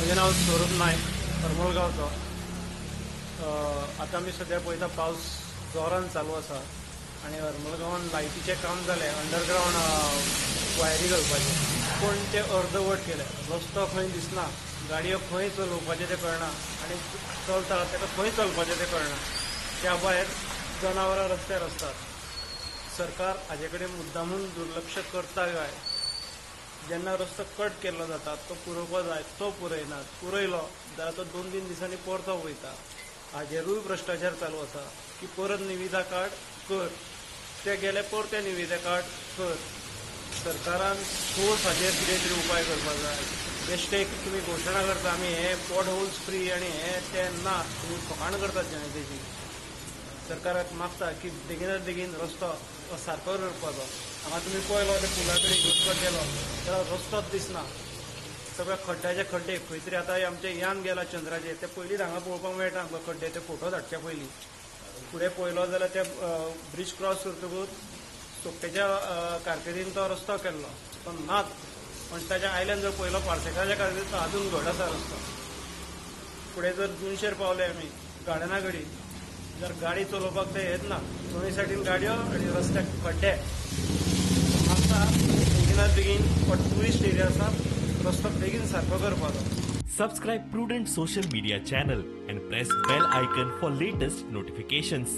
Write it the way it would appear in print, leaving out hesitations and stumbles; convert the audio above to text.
म्हजें नांव स्वरूप नायक, हरमल गांवचो. आतां आमी सद्या पळयता, पावस जोरान चालू आसा आनी हरमल गांवान लायटीचें काम जालें, अंडरग्रावंड वायरी घालपाचें, पूण तें अर्दवट केलें. रस्तो खंय दिसना, गाडयो खंय चलोवपाचें तें कळना आनी चलता ताका खंय चलपाचें तें कळना. त्या भायर जनावरां रस्त्यार आसतात. सरकार हाजे कडेन मुद्दामून दुर्लक्ष करता काय? जेन्ना रस्तो कट केल्लो जाता, तो पुरोवपा जाय, तो पुरयनात. पुरयलो जाल्यार तो 2-3 दिसांनी परतो वयता. हाजेरूय भ्रश्टाचार चालू आसा की परत निविदा काड, कर, ते गेले, परते निविदा काड, कर. सरकारान ठोस हाजेर कितें तरी उपाय करपाक जाय. बेश्टे एक तुमी घोशणा करता, आमी हे पॉट होल्स फ्री आनी हे ते. ना, तुमी फकाण करतात जनतेची. सरकाराक मागता की बेगिनात बेगीन रस्तो हो सारको करपाचो. हांगा तुमी पळयलो, ते पुला कडेन वचपाक गेलो जाल्यार रस्तोच दिसना, सगळे खड्ड्याचे खड्डे. खंय तरी आतां आमचें यान गेला चंद्राचेर, ते पयलींच हांगा पळोवपाक मेळटा आमकां खड्डे, ते फोटो धाडचे पयलीं. फुडें पळयलो जाल्यार ते ब्रीज क्रॉस करतकूच सोपटेच्या कारकिर्दीन तो रस्तो केल्लो, तो नाच. पण ताच्या आयल्यान जर पळयलो, पार्सेकाराच्या कारकिर्दीन तो अजून घट आसा रस्तो. फुडें जर जुनशेर पावले आमी गार्डना कडेन, जर गाडी चलोवपाक ते येत ना, दोनूय सायडीन गाडयो आनी रस्त्याक खड्डे. मागता, बेगिनात बेगीन हो ट्युरिस्ट एरिया आसा, रस्तो बेगीन सारको करपाचो. Subscribe Prudent Social Media channel and press bell icon for latest notifications.